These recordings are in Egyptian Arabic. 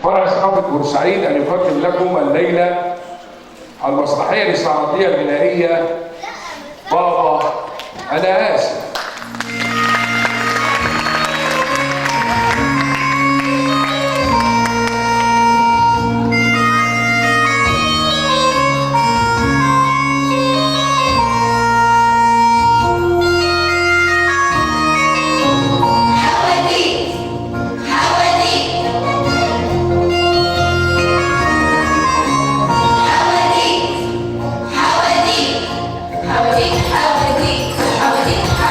فرع ثقافة بورسعيد أن يقدم لكم الليلة المسرحية الاستعراضية الغنائية بابا أنا آسف. حواديت حواديت حواديت حواديت حواديت حواديت حواديت.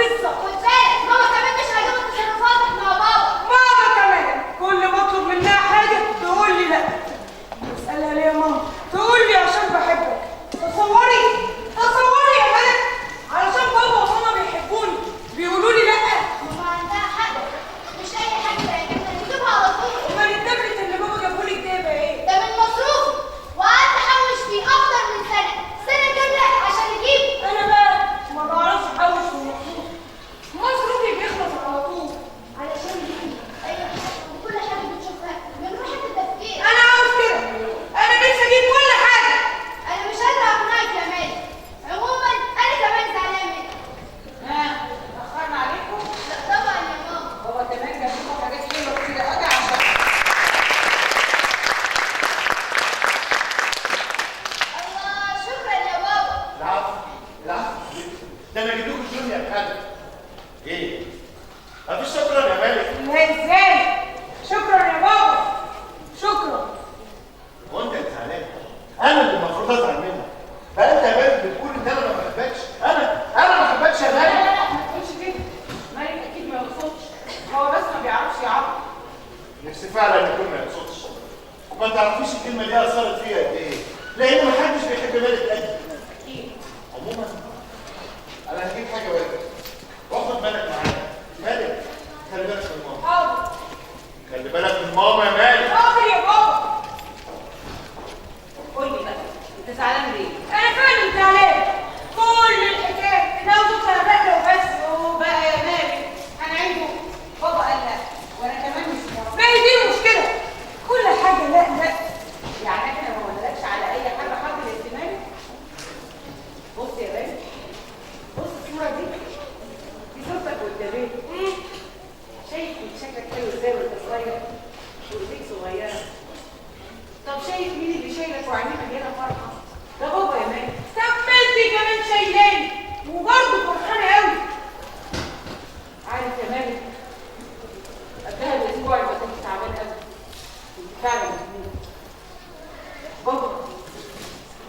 بالظبط. خد بالك ماما كمان مش عاجبها تصرفاتك مع بابا. ماما كمان كل ما اطلب منها حاجة تقول لي لا. اسالها ليه يا ماما؟ تقول لي عشان بحبك. تصوري تصوري يا ملك، علشان بابا وماما بيحبوني بيقولوا لي لا. ماما عندها حق، مش اي حاجة تعجبنا نجيبها على طول. امال التابلت اللي بابا جابهولك ده يبقى ايه؟ ده من مصروفي، وقعدت احوش فيه اكتر من سنة، سنة كاملة عشان اجيبه. انا بقى ما بعرفش احوش من مصروفي، مصروفي بيخلص على طول. علشان دي اي حاجة وكل حاجة بتشوفها من غير حتى تفكير. انا عاوز كده، انا نفسي اجيب كل حاجة. انا مش قادرة اقنعك يا مالك. عموما انا كمان زعلانة منك. ها اتأخرنا عليكم؟ لا طبعا يا ماما. بابا كمان جاب لكم حاجات حلوة كتير قوي عشان الله، شكرا يا بابا. العفو العفو، ده انا جبت لكم جونيور يا خالد. ايه؟ مفيش شكرا يا مالك؟ لا ازاي؟ شكرا يا بابا، شكرا. هو انت اللي زعلان؟ انا اللي المفروض ازعل منك. بقى انت يا مالك بتقول ان انا ما بحبكش؟ انا ما بحبكش يا لا مالك. لا لا، ما تقولش كده. مالك اكيد ما يقصدش، هو بس ما بيعرفش يعبر. نفسي فعلا يكون ما يقصدش. وما تعرفيش الكلمة دي اثرت فيها قد ايه، لان محدش بيحب مالك قدي. اكيد. عموما انا هجيب حاجة واحدة واخد مالك معايا. مالك خلي بالك من ماما. حاضر. خلي بالك من ماما يا مالك. حاضر يا بابا. قول لي بقى انت زعلان ليه؟ انا فعلا زعلان. كل الحكاية ان انا اطلع رحله وبس. اوه بقى يا مالك، هنعيده. بابا قال لا وانا كمان مش موافق. ما هي دي المشكلة، كل حاجة لا لا. يعني احنا ما قلنالكش على اي حاجة حاضر اهتمامك؟ بص يا مالك، بص الصورة دي، دي صورتك وانت بيبي. شايف كنت شكلك حلو ازاي وانت صغير وايديك صغيرة. طب شايف مين اللي شايلك وعينيه مليانة فرحه؟ ده بابا يا مالك. طب ما انت كمان شايلاني وبرضه فرحانة قوي. عارف يا مالك، قبلها باسبوع يبقى كنت تعبان قوي، كنت فعلا مهموم. بابا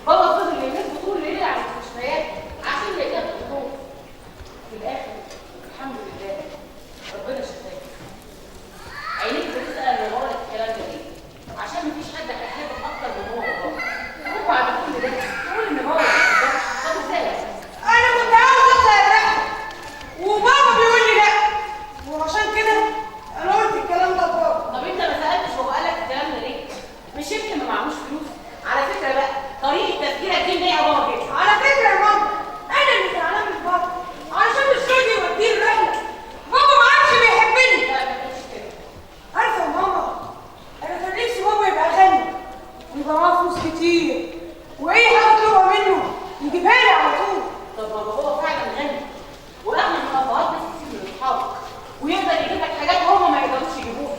بابا فضل يلف طول الليل على المستشفيات عشان يلاقيها الدكتور. في الاخر الحمد لله ربنا شفاك. عينيك بتسال يا بابا الكلام ده ليه؟ عشان مفيش حد هيحبك اكتر من هو وبابا. وبعد كل ده تقول ان بابا ما بيحبكش؟ طب ازاي؟ انا كنت عاوز اطلع الرحلة وبابا بيقول لي لا، وعشان كده انا قلت الكلام ده لبابا. طب انت ما سالتش هو قال لك الكلام ده ليه؟ مش يمكن ما معهوش فلوس؟ على فكرة بقى طريقه تفكيرك دي مضايقه بابا جدا. على فكرة يا ماما، انا اللي زعلان من بابا علشان مش راضي يوديني الرحلة. بابا ما عادش بيحبني. لا ما تقولش كده. عارفه يا ماما، انا كان نفسي بابا يبقى غني ويبقى معاه فلوس كتير، واي حاجة اطلبها منه يجيبها لي على طول. طب ما هو فعلا غني واغنى من ابهات ناس كتير من اصحابك، ويقدر يجيب لك حاجات هما ما يقدروش يجيبوها.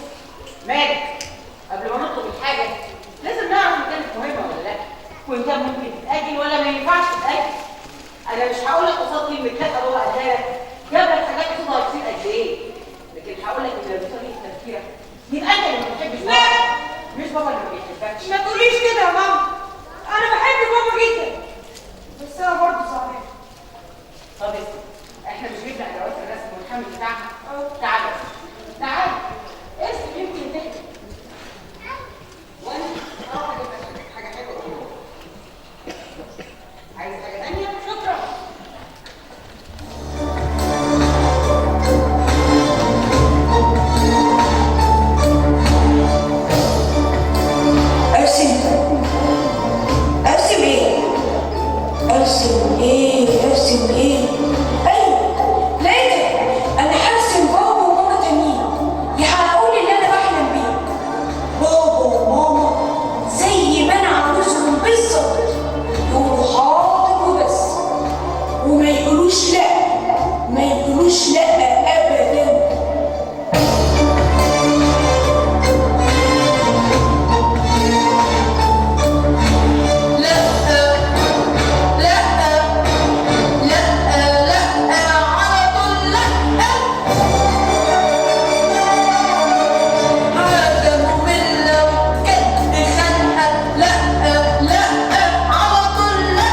مالك قبل ما نطلب الحاجة لازم نعرف ان كانت مهمة ولا لا، وان كان ممكن تتاجل ولا ما ينفعش تتاجل. انا مش هقول لك قصاد كلمة لا بابا قالها لك جاب لك حاجات قصادها كتير قد ايه، لكن هقول لك ان لو دي طريقه تفكيرك يبقى انت اللي ما بتحبش بابا، مش بابا اللي ما بيحبكش. ما تقوليش كده يا ماما، انا بحب بابا جدا، بس انا برضه زعلانة. طب اسمع، احنا مش جبنا ادوات الرسم والحمل بتاعها؟ تعالى تعالى ارسم يمكن تحكي. وانا هروح اجيب لك حاجة حلوة. عايز حاجة ثانية؟ شكرا. ارسم ارسم ايه؟ ارسم ايه؟ ارسم ايه؟ ايوه لقيتها. انا هرسم بابا وماما تانيين يحققوا لي اللي انا بحلم بيه. بابا وماما زي ما انا عاوزهم بالظبط، يقولوا حاضر وبس، وما يقولوش لا، ما يقولوش لا ابدا. لا لا لا لا على طول لا. حاجة مملة وكد خنقة، لا لا على طول لا.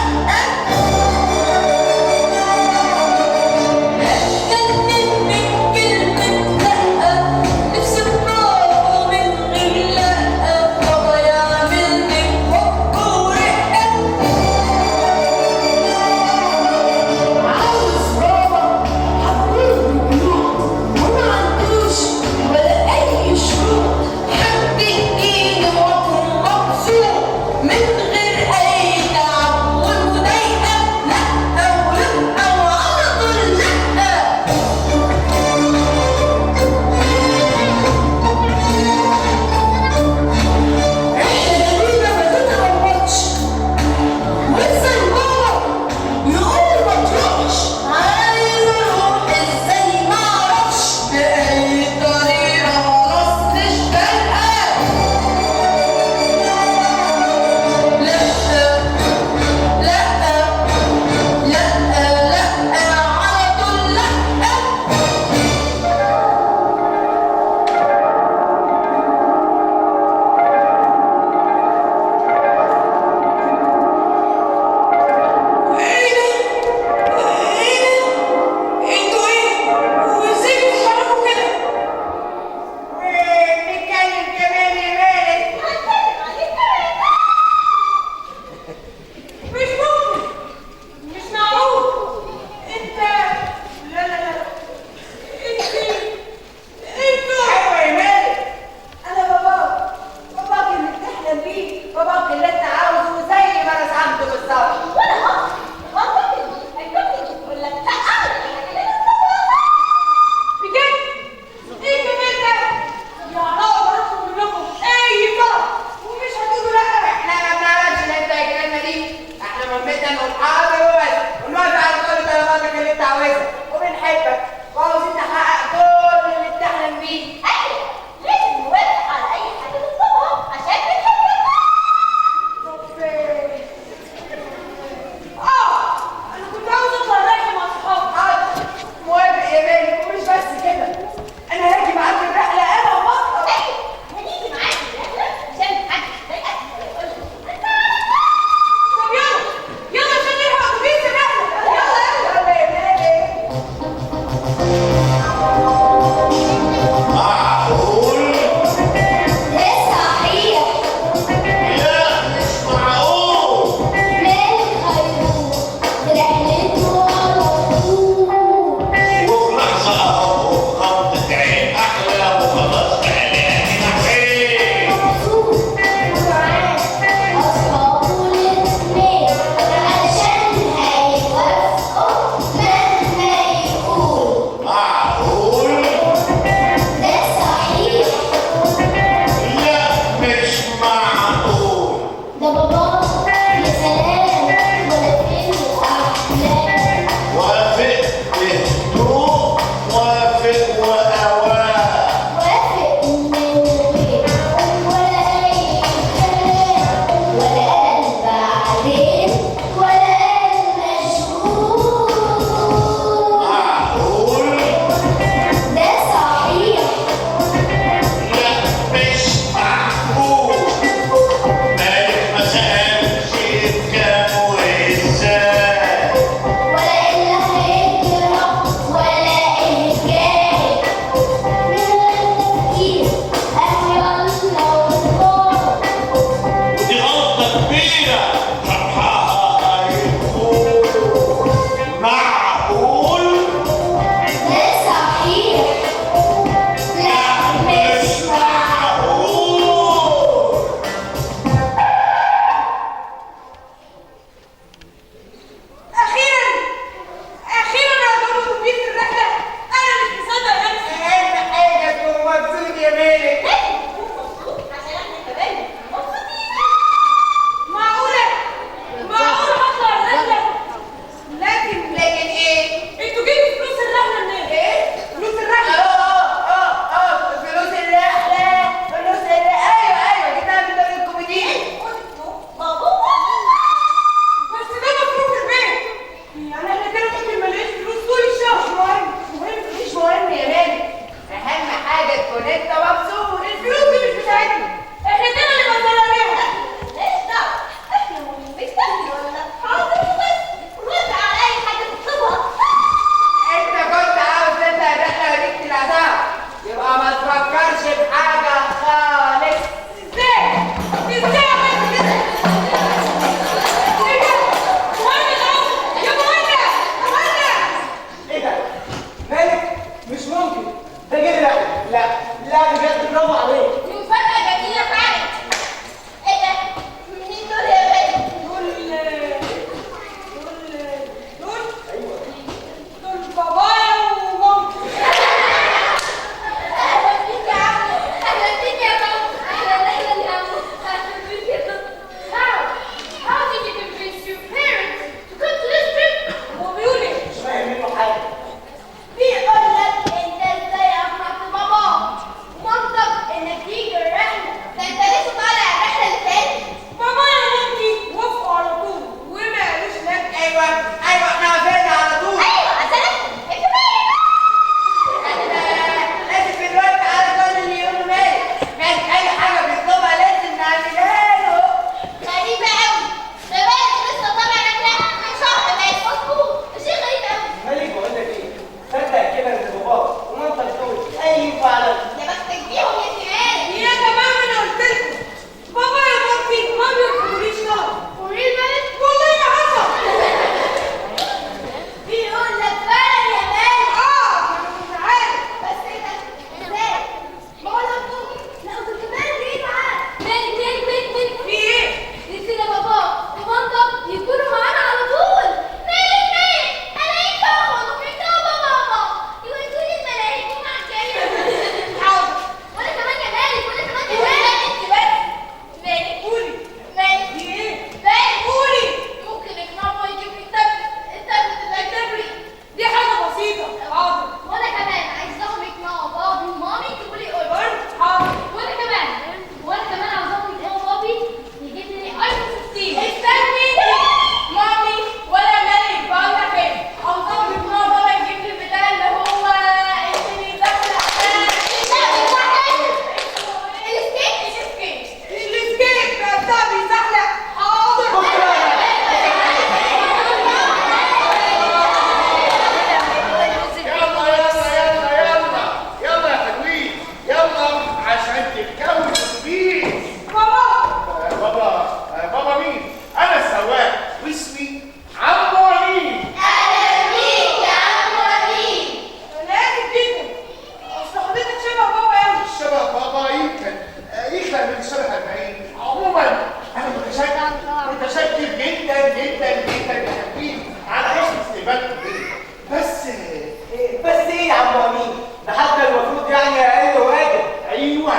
إيه، بس ايه يا عم امين؟ ده حتى المفروض يعني اقل واجب. ايوه،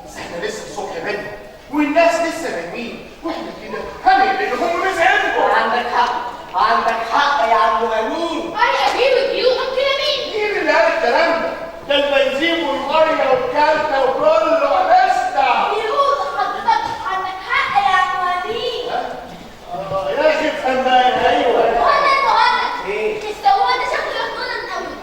بس احنا لسه الصبح بدري والناس لسه نايمين، واحنا كده هنقلقهم ونزعجهم. عندك حق، عندك حق يا عم امين. I agree with you Uncle أمين. مين اللي قال الكلام ده؟ ده البنزين والمية والكارته وكله لسه. بيقول حضرتك عندك حق يا عم أمين. يا اخي افهم بقى. ايوه مهند مهند. ايه؟ السواق ده شكله يخنن قوي.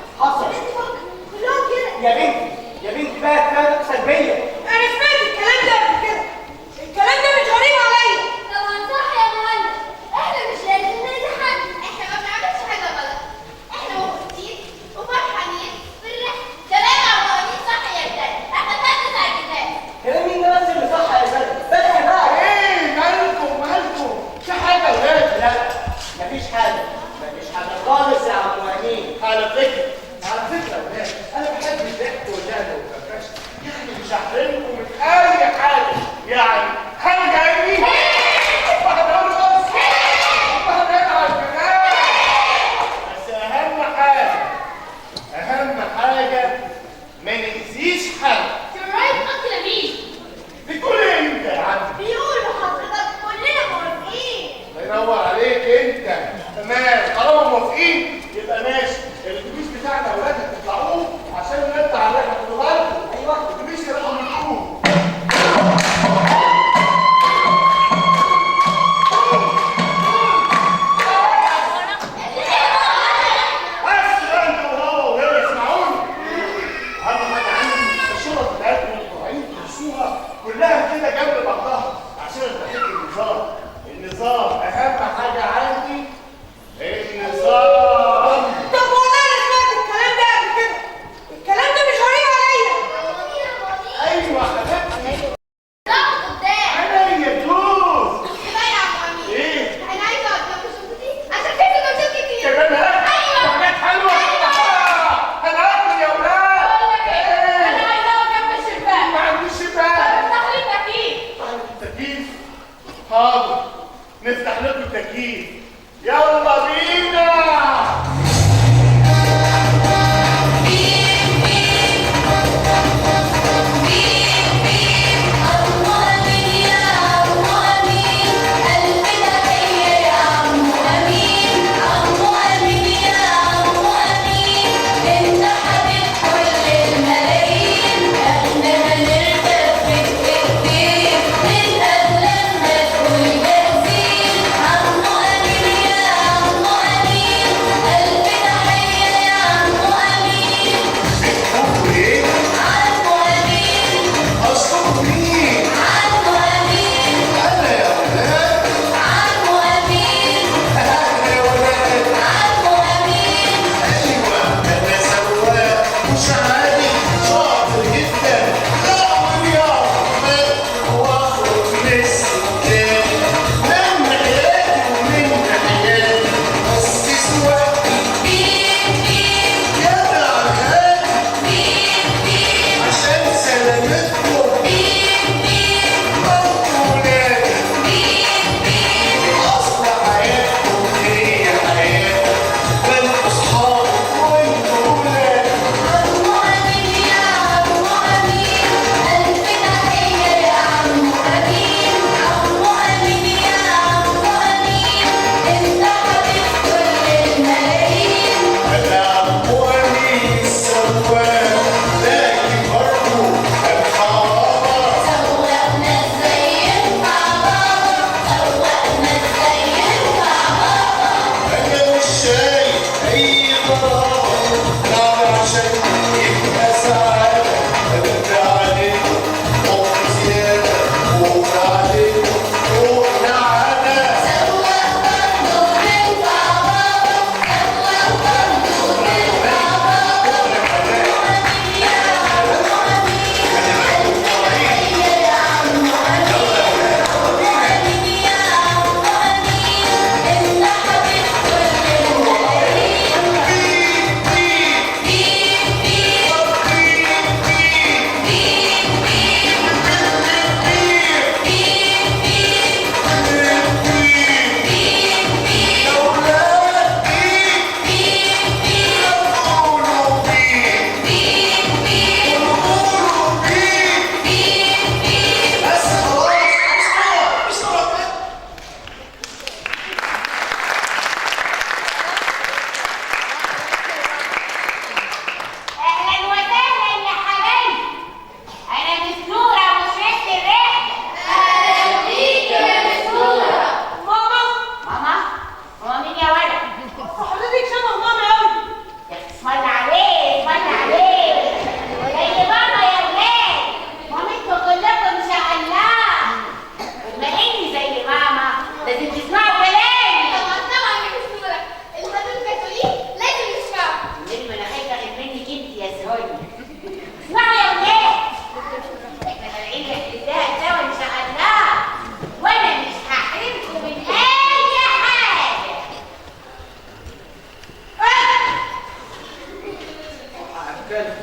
كلب.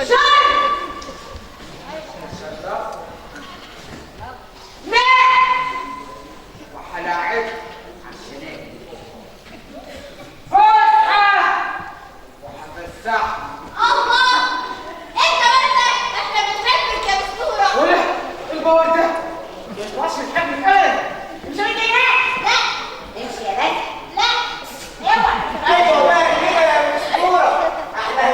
شر. ماء. وهلاعبك عشان فسحة وهفسحك. الله، انت وانت احنا بنحبك يا مستورة. ولا الباور ده ما يطلعش من حجمك ابدا. مش انت لا امشي يا بس. لا اوعى. ايوه بقى كده يا مستورة، احلى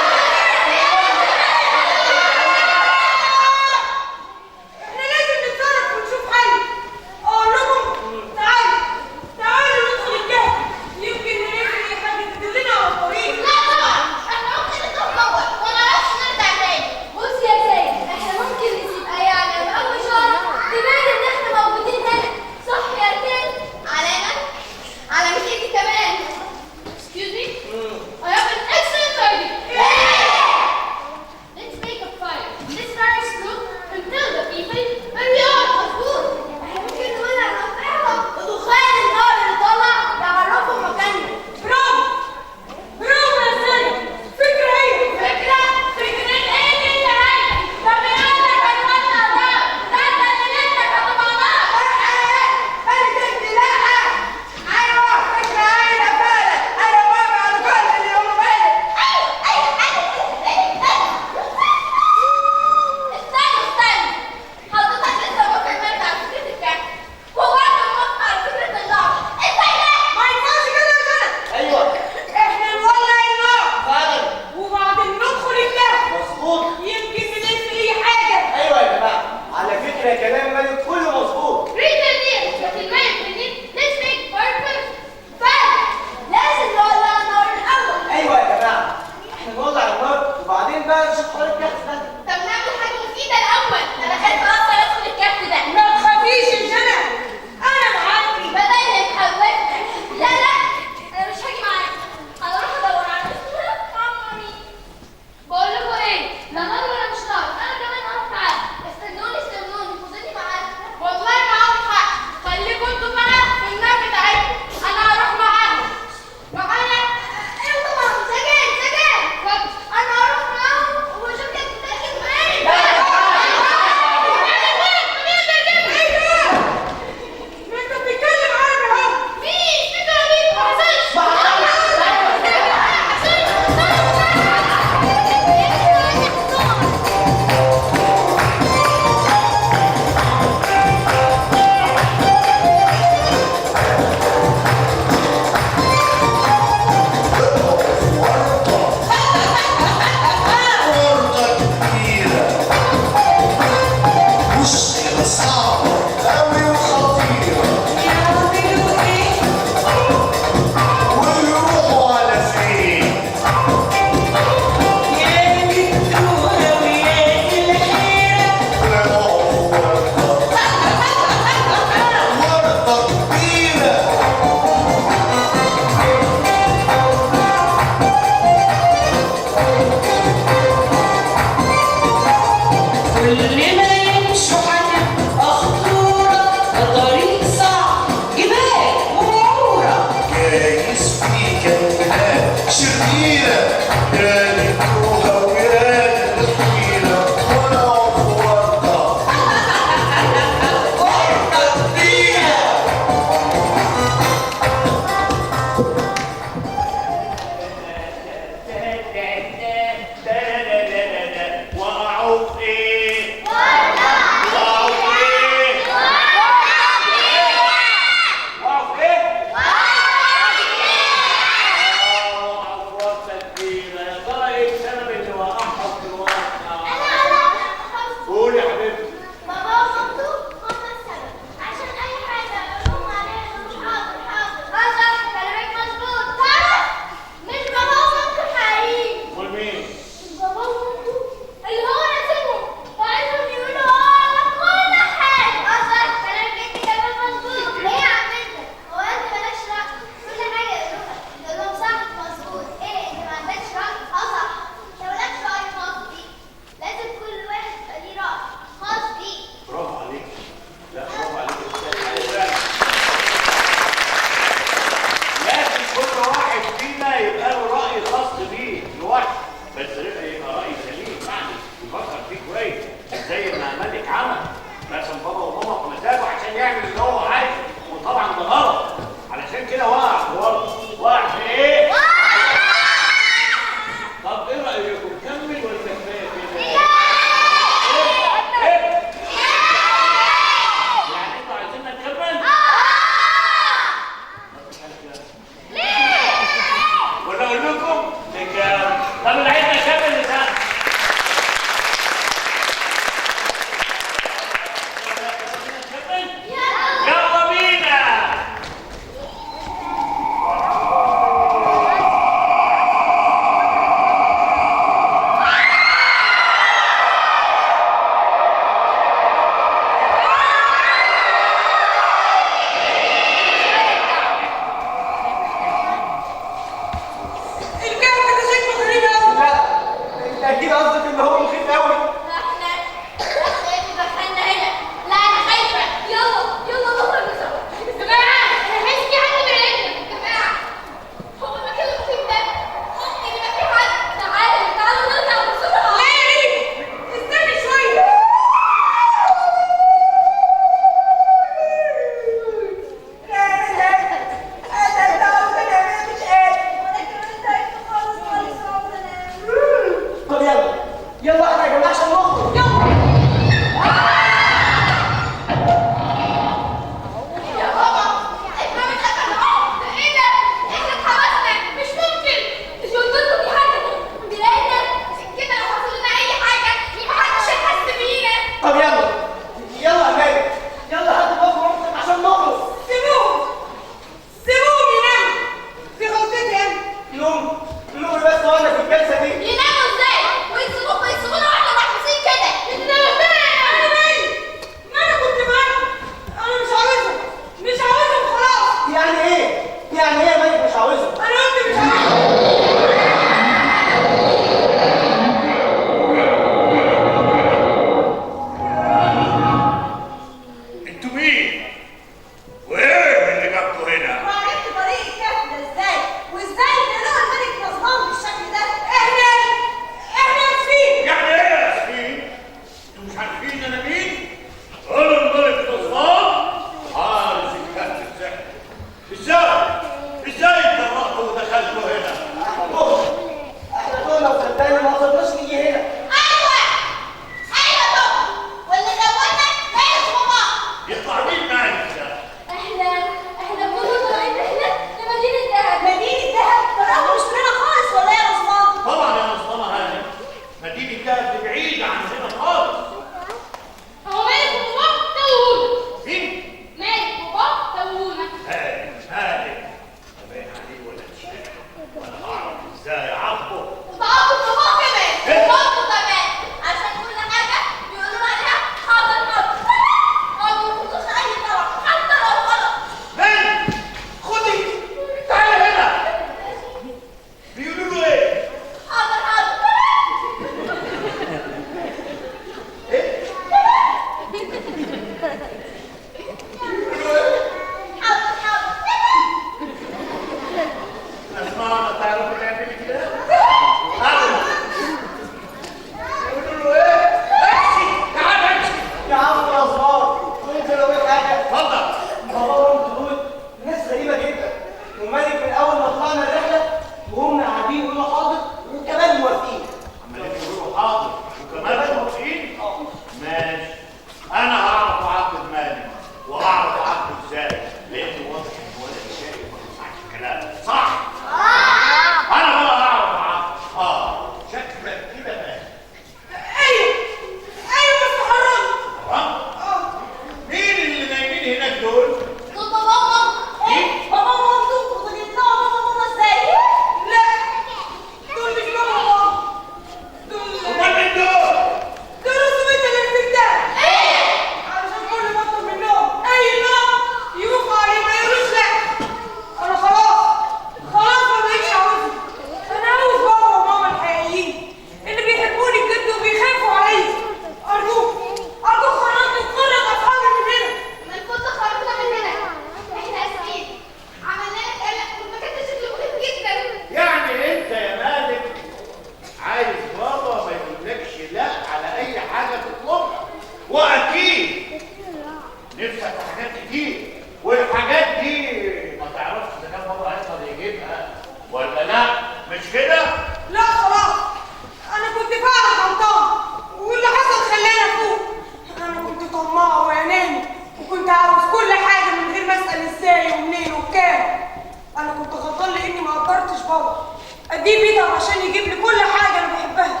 انا كنت غلطان لاني ما قدرتش بابا. اديه بيتعب عشان يجيب لي كل حاجة انا بحبها.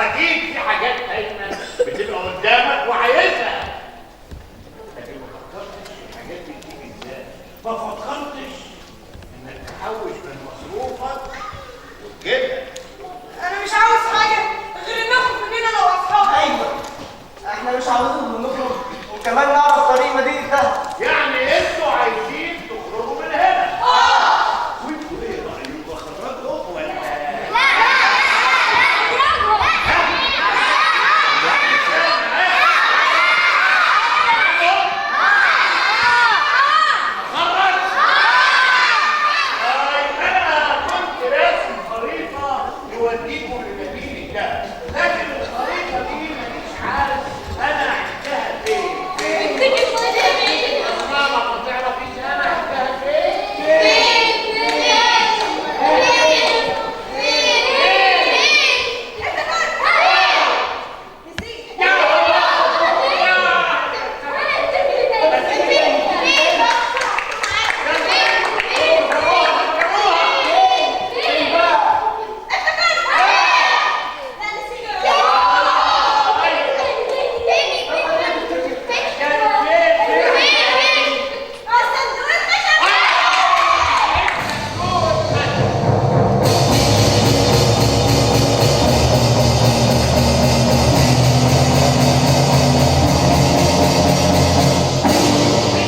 اكيد في حاجات دايما بتبقى قدامك وعايزها، لكن ما فكرتش الحاجات دي بتيجي ازاي، ما فكرتش انك تحوش من مصروفك وتجيبها. انا مش عاوز حاجة غير ان اخرج من هنا انا واصحابي. ايوه احنا مش عاوزين نخرج وكمان نعرف طريق مدينة دهب. يعني انتوا عايزين تخرجوا من هنا؟ وانتوا ايه رايكم، اخرجكم ولا لا؟ انا كنت راسم خريطة توديكم لمدينة دهب، لكن الخريطة دي مانيش عارف انا عندها فين. ما تعرفيش انا عندها فين؟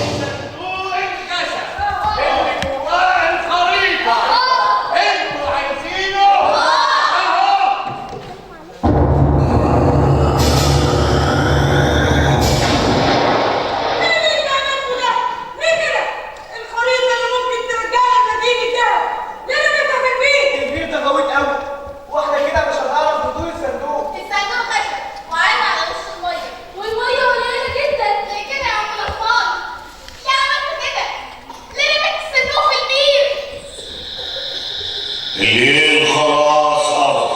صندوق الخشب اللي جواه الخريطة انتوا عايزينه اهو. ايه اللي عملته ده؟ ليه كده؟ الخريطة اللي ممكن ترجعنا لمدينة دهب، ليه رميتها في البيت؟ البير ده غويط قوي، واحنا كده مش هنعرف ندور الصندوق. الصندوق خشب وعايم على وش المية، والمية قليلة جدا. ليه كده يا عم الأطفال؟ ليه عملت كده؟ ليه رميت الصندوق في البير؟ الليل خلاص قرب،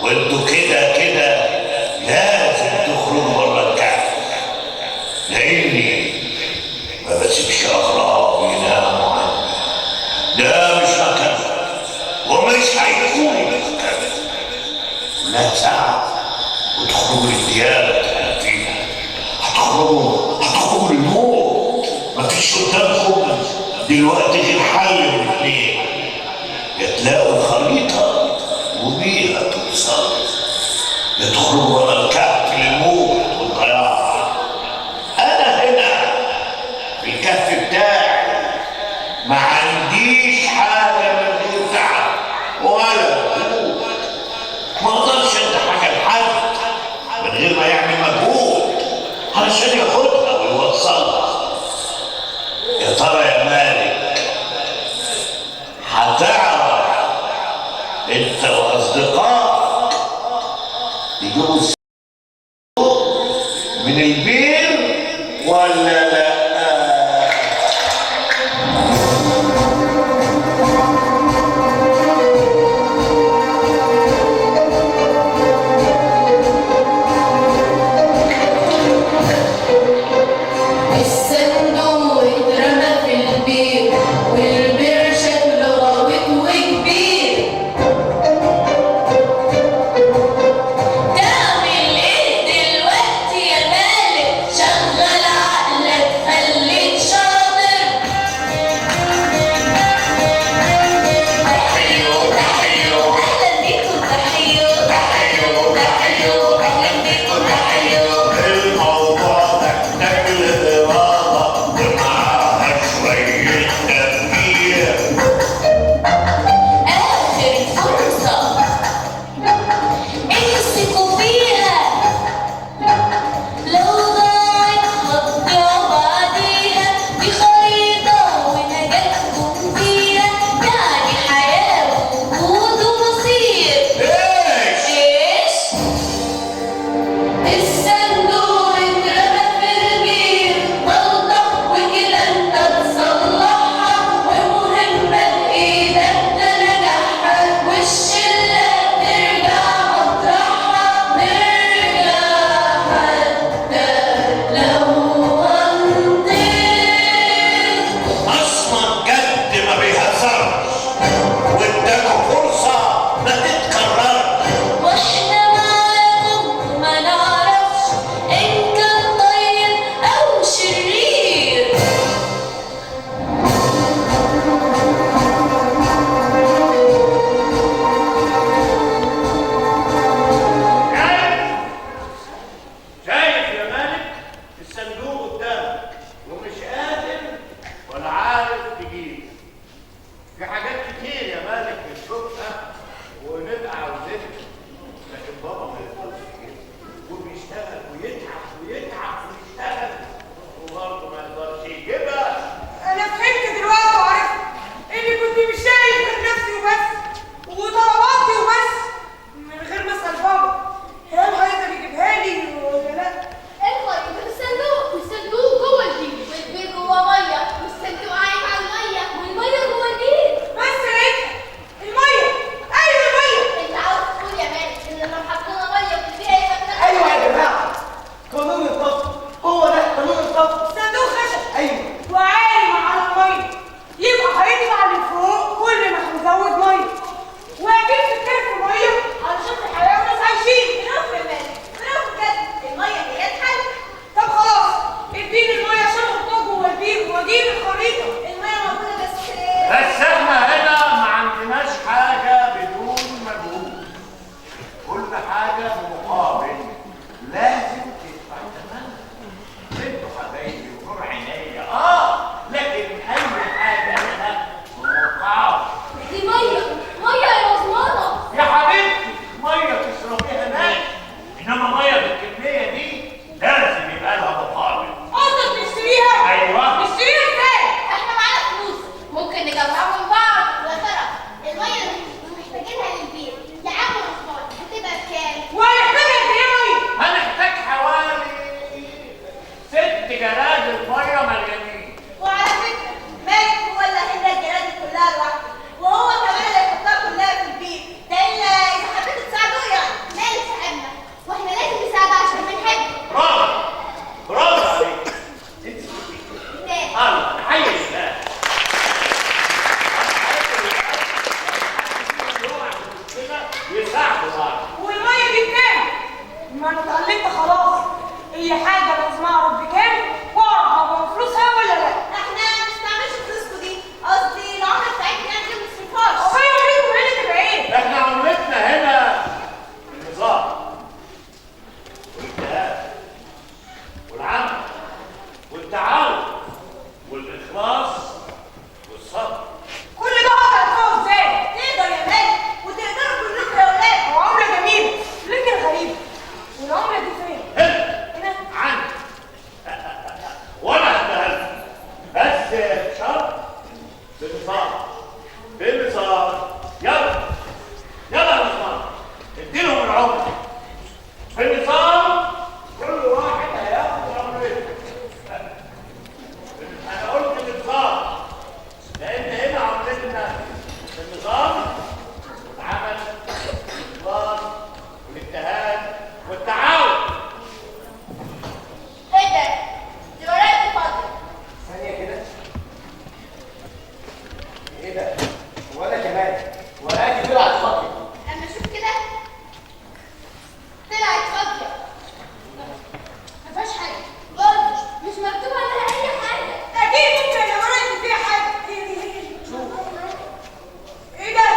وانتوا كده كده لازم تخرجوا بره الكهف، لاني ما بسيبش اغراب يناموا عندي. ده مش مكانهم ومش هيكون مكانهم. كلها ساعة وتخرجوا للديابة فيها، هتخرجوا للموت. مفيش قدامكم دلوقتي غير حل من اتنين، يا تلاقوا الخريطة وبيها توصلوا، يا تخرجوا ورا الكهف للموت والضياع. أنا هنا في الكهف بتاعي ما عنديش حاجة من غير تعب ولا مجهود. ما أقدرش أدي حاجة لحد من غير ما يعمل مجهود علشان ياخدها ويوصلها. يا ترى يا مالك هتعرف انت واصدقائك يجيبوا الصندوق من البير ولا لا؟ الصندوق اترمى في البير، والبير شكله غويط وكبير. تعمل ايه دلوقتي يا مالك؟ شغل عقلك. المية مليانين. وعلى فكرة مالك هو اللي هيملى الجرادل كلها لوحده، وهو كمان اللي هيحطها كلها في البير، ده الا اذا حبيتوا تساعدوه يعني. مالك صاحبنا واحنا لازم نساعده عشان بنحبه. برافو برافو عليك. انت الله حي الله. يساعدوا بعض. والمية دي بكام؟ ما انا اتعلمت خلاص، اي حاجة لازم اعرف بكام واعرف هو فلوسها ولا لا. احنا ما بنستعملش فلوسكم دي، قصدي العملة بتاعتنا يعني دي ما بنصرفهاش. هي عملتكم هنا تبقى ايه؟ احنا عملتنا هنا النظام والاجتهاد والعمل والتعاون والاخلاص والصبر. كل ده هقدر ادفعه ازاي؟ تقدر يا مالك، وتقدروا كلكم يا ولاد. هو عمله جميلة لكن غريبة. والعمله دي فين؟ هنا هنا عندي. وانا هديها لكم بس بشرط، بنظام بنظام. يلا يلا يا نظام، اديلهم العملة بنظام. كل واحد هياخد عملته. انا قلت بنظام لان هنا عملتنا النظام والعمل والاخلاص والاجتهاد والتعاون. ايه ده؟ دي ورقة فاضية. ثانية كده، ايه ده؟ وانا كمان ورقتي طلعت فاضية. اما شوف كده طلعت فاضية، ما فيهاش حاجة برضه، مش مكتوب عليها أي حاجة. اكيد ممكن يا ورقتي فيها حاجة. هي دي هي دي. ايه ده؟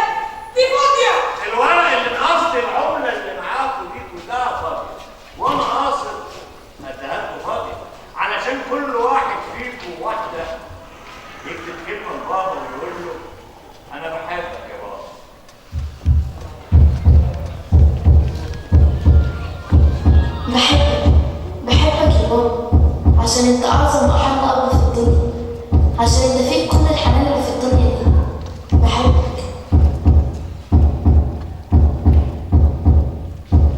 دي فاضية. الورق اللي قصدي العملة اللي معاكم دي كلها فاضية، وانا قاصد اديها لكم فاضية علشان كل واحد فيكم واحدة يكتب كلمة لبابا ويقول له انا بحبك يا بابا. بحبك بحبك يا بابا، عشان انت اعظم واحن اب في الدنيا، عشان انت فيك كل الحنان اللي في الدنيا دي. بحبك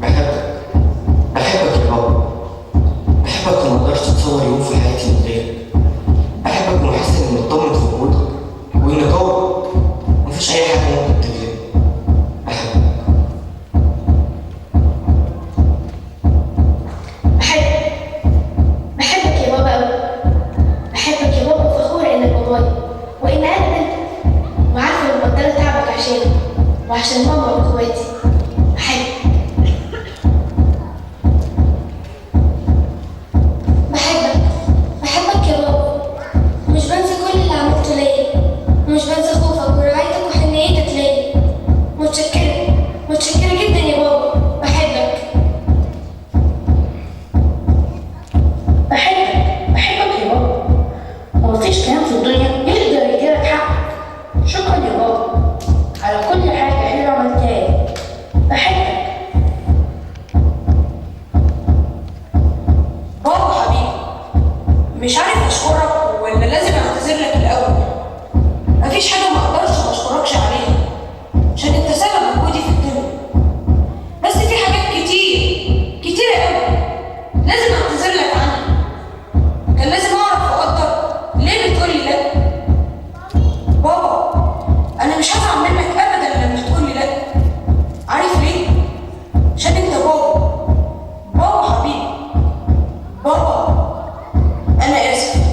بحبك بحبك يا بابا، بحبك وما اقدرش اتصور يوم في حياتي من غيرك. بحبك وبحس اني مطمن في وجودك واني قوي ومفيش اي حاجة ممكن تغلبني. بحبك بحبك بحبك يا بابا أوي. بحبك يا بابا وفخورة إنك بابايا وإن أنا بنتك، وعارفة إني مقدرة تعبك عشاني وعشان ماما وإخواتي. بحبك بحبك بحبك يا بابا، مش بنسى كل اللي عملته ليا، ومش بنسى خوفك ورعايتك وحنيتك ليا. متشكرة متشكرة جدا يا بابا. بحبك بحبك بحبك يا بابا، ومفيش كلام في الدنيا يقدر يديلك حقك. شكرا يا بابا على كل حاجة حلوة عملتها لي. بحبك بابا حبيبي، مش عارف اشكرك ولا لازم اعتذر لك الاول. مفيش حاجة ما اقدرش ما اشكركش عليها عشان انت سبب وجودي في الدنيا، بس في حاجات كتير كتير قوي لازم اعتذر لك عنها. كان لازم اعرف واقدر ليه بتقولي لا. بابا انا مش هزعل منك ابدا لما تقولي لا. عارف ليه؟ عشان انت بابا، بابا حبيبي. بابا انا اسف.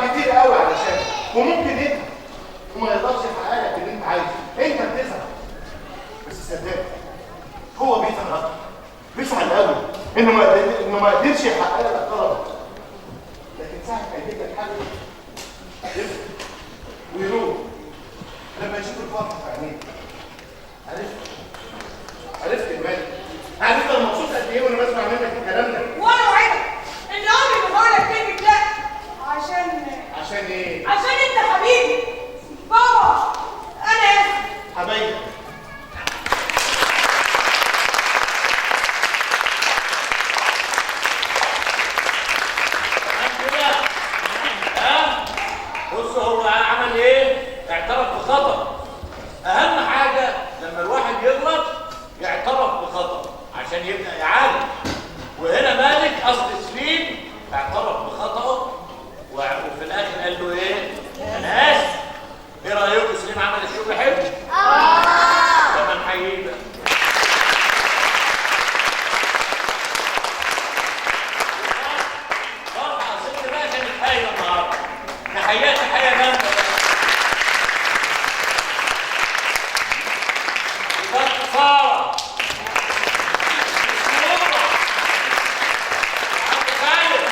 بيتعب كتير قوي علشانك، وممكن يتعب وما يقدرش يحقق لك اللي انت عايزه، انت بتزعل. بس صدقني هو بيزعل اكتر، بيزعل قوي انه ما قدرش يحقق لك طلبك. لكن ساعة ما يجيب لك حاجة يفرح ويروح لما يشوف الفرحة في عينيك. عرفت يا مالك، عرفت انا مبسوط قد ايه وانا بسمع منك الكلام ده. وانا اوعدك ان عمري ما هقول لك كلمة لا، عشان ايه؟ عشان انت حبيبي بابا. انا اسف حبايبي. ها؟ بص هو عمل ايه؟ اعترف بخطأ. اهم حاجة لما الواحد يغلط يعترف بخطأ عشان يبدأ يعالج. وهنا مالك قصد سليم اعترف بخطأه وفي الاخر قال له ايه؟ انا اسف. ايه رايكم سليم عمل الشغل حلو؟ طب نحييه بقى. فرحه ست بقى كانت هايلة النهارده. تحيات تحية جامدة. وطنط ساره عم خالد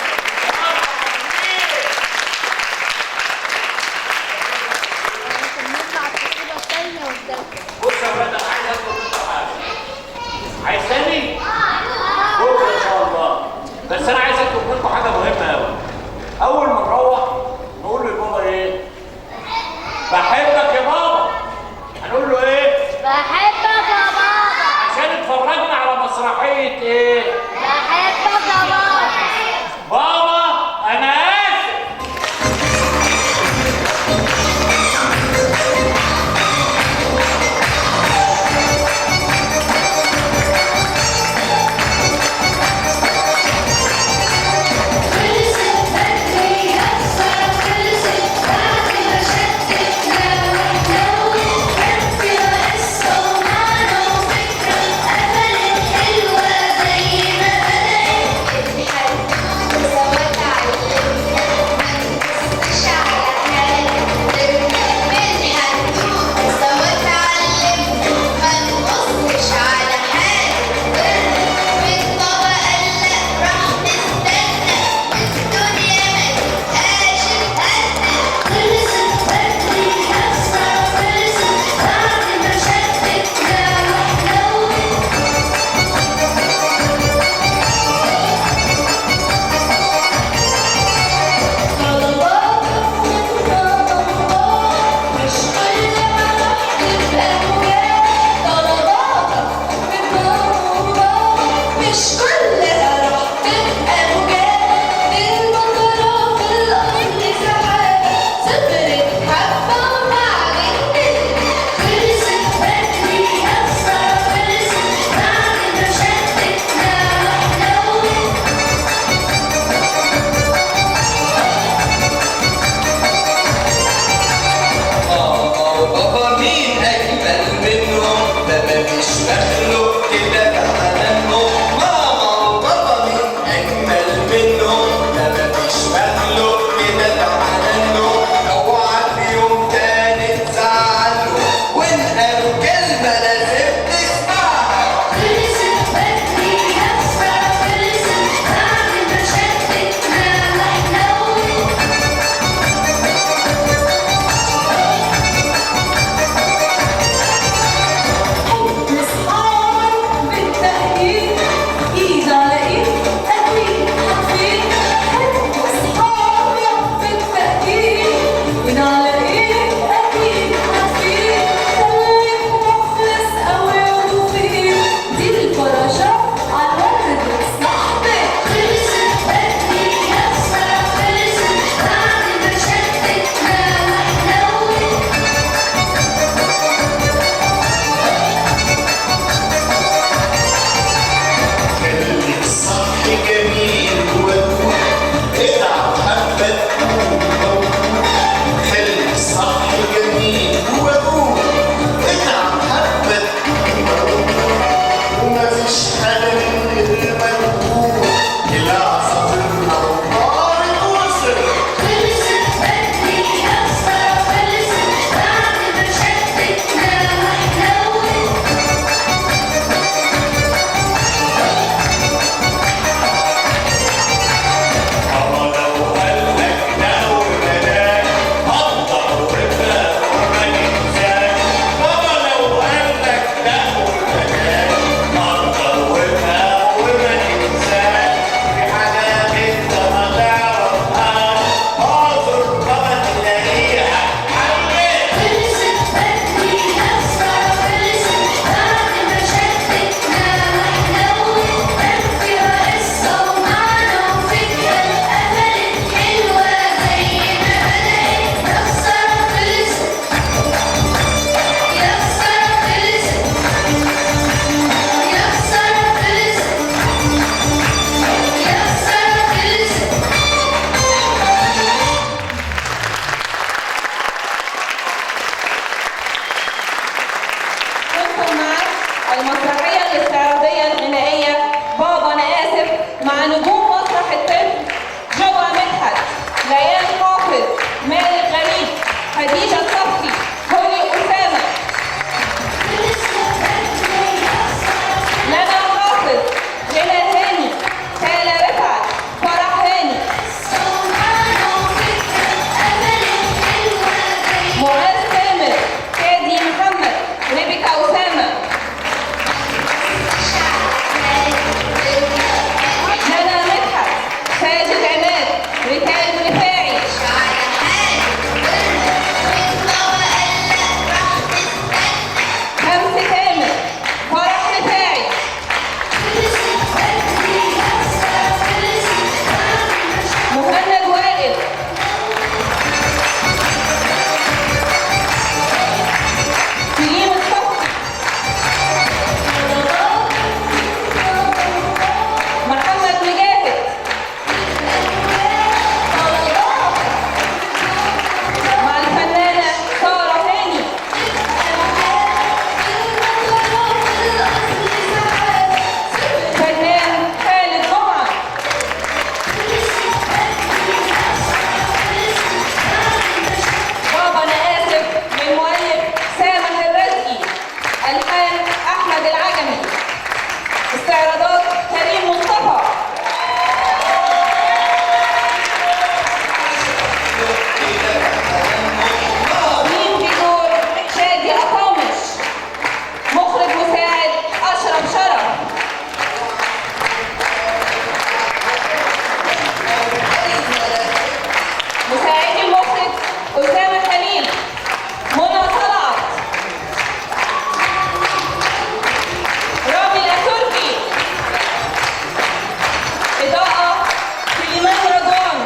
أسامة خليل، منى طلعت، رامي الأتركي، إضاءة سليمان رضوان،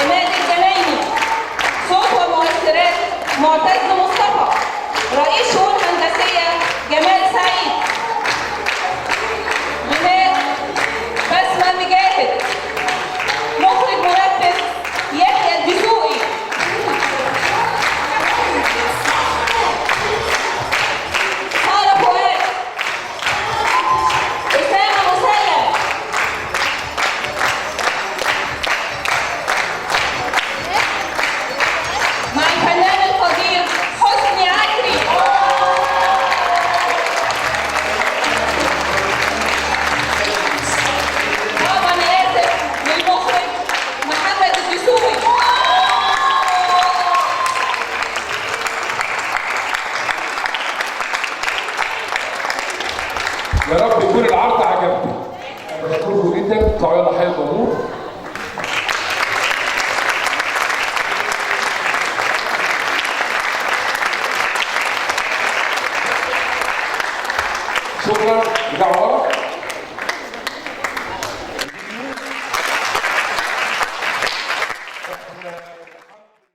عماد الجنايني، صوت ومؤثرات معتز مصطفى، رئيس شؤون هندسية جمال سعيد، غناء بسمة مجاهد، مخرج منفذ يحيى الدسوقي. سارة فؤاد، أسامة مسلم، مع الفنان القدير حسني عكري. بابا أنا آسف للمخرج محمد الدسوقي. يا رب يكون العرض عجبكم. انا بشكركم جدا. اطلعوا يلا حي الجمهور. شكرا. رجعوا ورا.